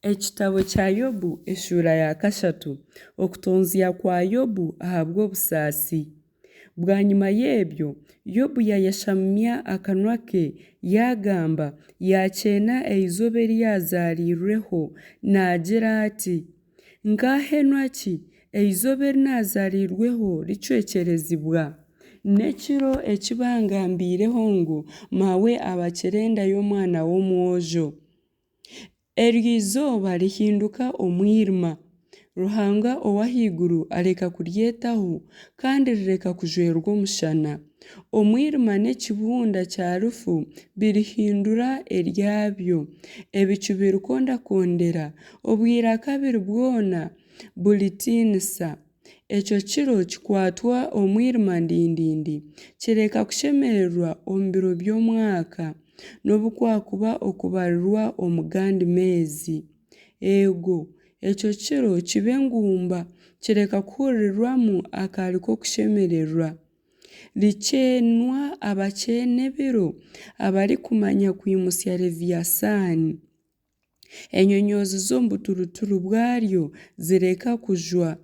Ekitabo kya Yobu eshuura ya kashatu. Okutonzya kwa Yobu ahabw'obusaasi. Bwanyima y'ebyo, Yobu yaayashamya akanwa ke, yaagamba, yaakyeena eizooba eri yaazaariirweho, naagira ati, Nkaahenwa ki, eizooba eri naazaariirweho ricwekyerezibwa, n'ekiro eki bangambiireho ngu maawe abakire enda y'omwana w'omwojo! Eryo izooba rihinduka omwirima, Ruhanga ow'ahaiguru areka kuryetaho, kandi rireka kujwerwa omushana. Omwirima n'ekibunda kya rufu birihindura eryabyo, ebicu birikondakondera, obwira-kabiri bwona buritiinisa. Ekyo kiro kikwatwa omwirima ndindindi, kireka kushemererwa omu biro by'omwaka, nobu kwakuba okubarirwa omu gandi meezi. Eego, ekyo kiro kiba engumba, kireka kuhurirwamu akaari k'okushemererwa. Rikyeenwa abakyeena ebiro, abarikumanya kwimutsya Leviasaani. Enyonyoozi z'omu buturuturu bwaryo zireka kujwa,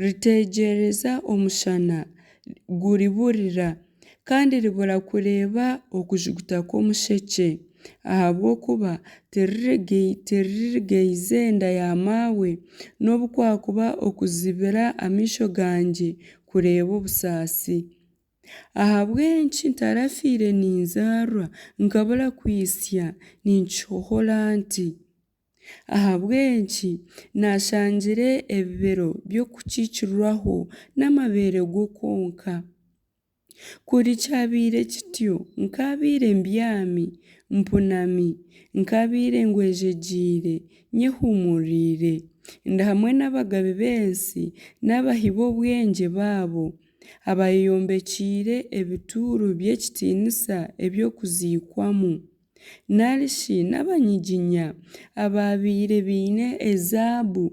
ritegyereza omushana, guriburira, kandi ribura kureeba okujuguta kw'omushekye, ahabw'okuba tiririgaize nda ya maawe, nobu kwakuba okuzibira amaisho gangye kureeba obusaasi. Ahabw'enki ntarafiire ninzaarwa, nkabura kwitsya ninkishohora nti? Ahabw'enki naashangire ebibero by'okukiikirwaho n'amabeere g'okwonka? Kuri kyabaire kityo nkaabaire mbyami, mpunami, nkaabaire ngwejegyeire, nyehuumuriire, ndi hamwe n'abagabe b'ensi n'abahi b'obwengye baabo, abaayeyombekiire ebituuro by'ekitiinisa eby'okuziikwamu, nari shi n'abanyiginya abaabaire baine ezaabu,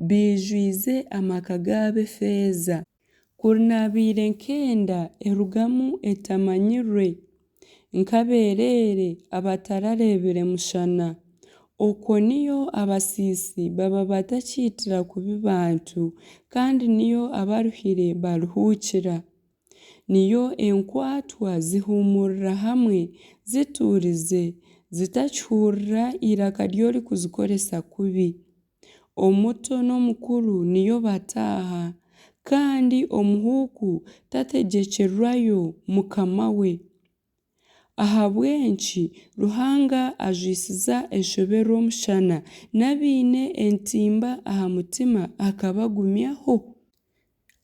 baijwize amaka gaabo efeeza. Kuri naabaire nk'enda erugamu etamanyirwe, nk'abeereere abatarareebire mushana. Okwo niyo abasiisi baba batakiitira kubi bantu, kandi niyo abaruhire baruhuukira. Niyo enkwatwa zihuumurira hamwe zituurize, zitakihurira eiraka ry'orikuzikoresa kubi. Omuto n'omukuru niyo bataaha, kandi omuhuuku tategyekyerwayo mukama we. Ahabw'enki Ruhanga ajwisiza enshoberwa omushana, n'abaine entimba aha mutima akabagumyaho?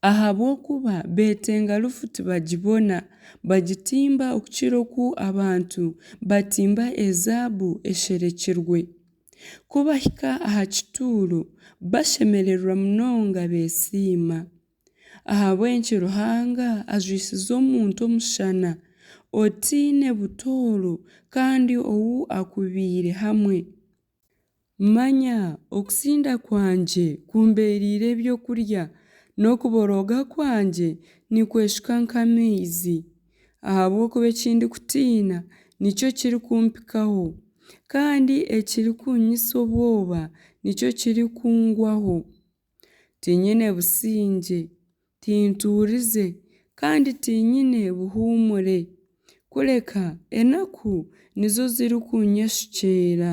Ahabw'okuba beetenga rufu tibagibona, bagitimba okukira oku abantu batimba ezaabu esherekirwe. Ku bahika aha kituuro, bashemererwa munonga beesiima. Ahabw'enki Ruhanga ajwisiza omuntu omushana, otaine butooro kandi ou akubiire hamwe? Manya okutsinda kwangye kumbeereire ebyokurya, n'okuborooga kwangye nikweshuka nk'amaizi. Ahabw'okuba eki ndikutiina nikyo kirikumpikaho, kandi ekirikuunyitsa obwoba nikyo kirikungwaho. Tiinyine busingye, tintuurize, kandi tiinyine buhuumure, kureka enaku nizo zirikuunyeshukyeera.